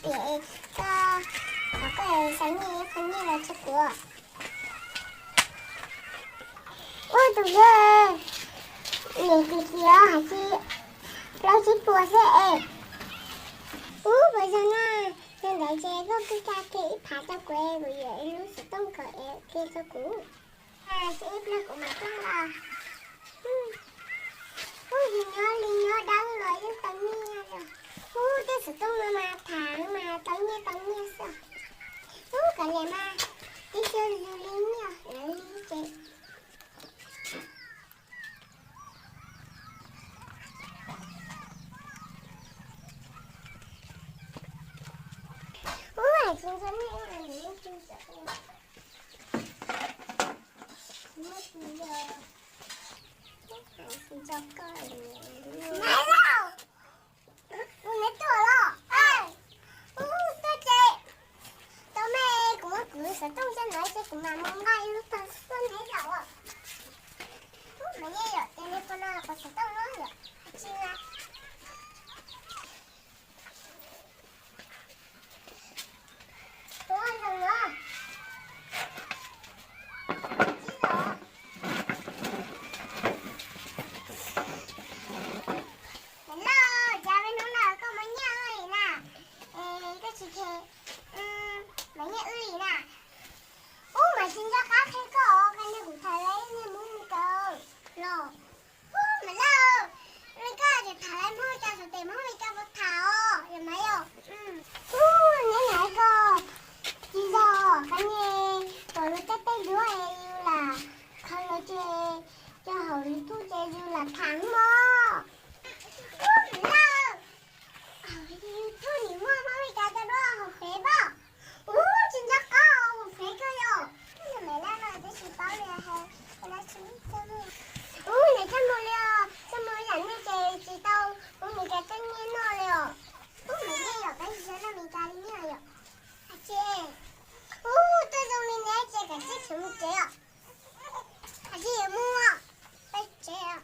Tias koj, koj xav nyiaj, koj nyiaj los rau kuv. Ub, tus yawg, niam kiag tias hais tias plaub tsib puas xwb es. Ub, puas yog na, yog ntawd ces koj kuj tsa kiag ib phav rau kuv es kuv yuav ib lub xov tooj kom es kiag rau kuv. Ib pliag kuv mam coj los. Ub, yus nyob li nyob dawb los yeej tau nyiaj os. Ub, tej xov tooj no mas tham mas tau nyiaj tau nyiaj xwb. Ub, kav liam mas, tib pliag yus li nyiaj lawv li ces. Ub, hais tsis nco nej, hais tsis nco, hais tsis nco koj. Nais lauj, kuv neb tuaj los. Ub, tuaj ces tau me, kuv muab kuv xov tooj coj ntawd ces kuv mam mus nqa ib lub tog tuaj neb zaum. Ub, mas nyiaj yom, ces neb puas nqa kuv xov tooj no yom? Tsis nqa. Tus zoo los. Tsis los. Niam loj, cas peb hnub no koj muaj nyiaj ua li na? Es koj tsis khe, muaj nyiaj ua li na? Ub, mas tsis nco qab qhia koj os, koj niag kuv tham lawv niag Hmoob Mes Kas los. Ub, niam loj, koj tseem tham lawv Hmoob Mes Kas, xav tias Hmoob Mes Kas puas tham os, yog mas yog. Ub, neb niam koj tsis yog, koj niag, tom lus caj tej duab es yus lam kho lus ces cov hauv YouTube ces yus lam tham mog. Ub, niam loj, YouTube nim muaj Hmoob Mes Kas cov duab hauv Fev pom. Ub, tsis nco qab hauv Fev kawg yom. Niam loj no twb tsis paub li hais. Ub, niam coj mus li os, coj mus yam nej ces tsis tau Hmoob Mes Kas tej nyiaj noj li os. Ub, mas nyiaj yom, peb tsis tau noj Mes Kas li nyiaj yom. Ub, tuaj zoo li neb ces kav tsij khiav mus tsev os. Kav tsij yuav mus peb tsev os.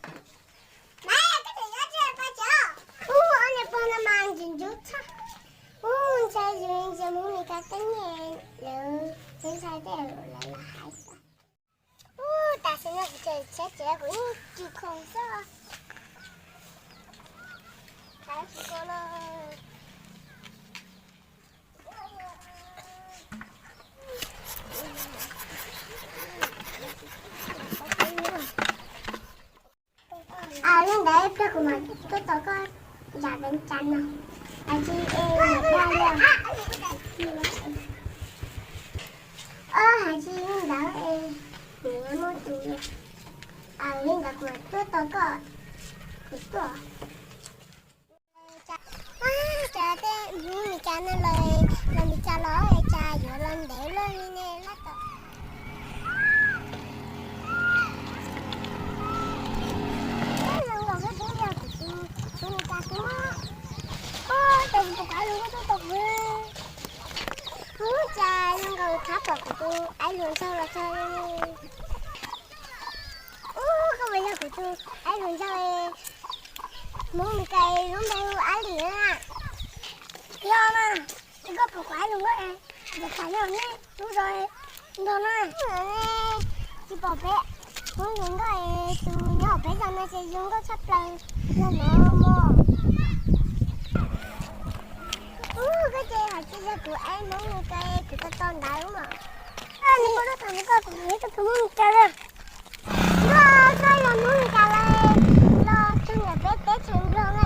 Mas koj tseem yuav tsev peb tsev os. Ub, ob niag pog no mas ntxim ntxub tshaj. Ub, ntshai yus ntsia Hmoob Mes Kas tej nyiaj lawv, ntshai tej lawv los hais xwb. Ub, tam sim no kuv tseem tshiab tsev kuv yeej tsis khoom xwb. Hais tsis tau lawm. Li ntawd ib pliag kuv mam tuaj tos koj yam Vias Cas no. Hais tsis es niam dag li. Hais tsis li ntawd es nws muaj tus. Li ntawd kuv mam tuaj tos koj, kuv tuaj. Cas tej Hmoob Mes Kas no los, los Mes Kas los cas yuav los ntev luaj li ne lab tom. Zoo nkaus koj twb yog kuv tus Hmoob Mes Kas xwb. Ub, cas kuv pom kuv ais hluas nkauj tuaj tos kuv. Ub, cas zoo nkaus thab pom kuv tus ais hluas nraug los txog li. Ub, koj puas yog kuv tus ais hluas nraug Hmoob Mes Kas lub npe hu Ab Lis na? Yog mas, es koj pom kuv ais hluas nkauj es, ntxim tham yog nej lub zos nrog na. Tsis pom peb Hmoob Mes Kas es tus nyob peb zos no ces zoo nkauj tshaj plaws yog no mog. Ub, koj ces hais tsis yog kuv ais Hmoob Mes Kas kuv tau tau ntawd mas. Nws puas tau tham nws koj kuv ib tug Hmoob Mes Kas lawm. Ntuj, koj yog Hmoob Mes Kas lawm, los txog ntawm peb teb chaws Nplog no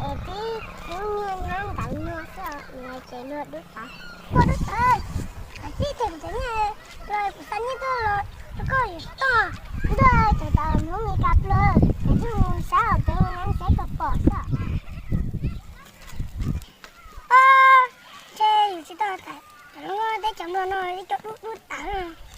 es peb Hmoob nyiag nyab ntawd nyuag xwb, nws hais ces luag dub tawv. Koj dub tawv, koj tib them kuv cov nyiaj los kuv xa nyiaj tuaj los rau koj yuav toj. Ntuj, cov tau Hmoob Mes Kas plaws, kuv yeej mus saib hauv peb mus saib kom pom xwb. Ntshe yus tsis tau tham, cov loj teb chaws Nplog no ib co dub dub tawv.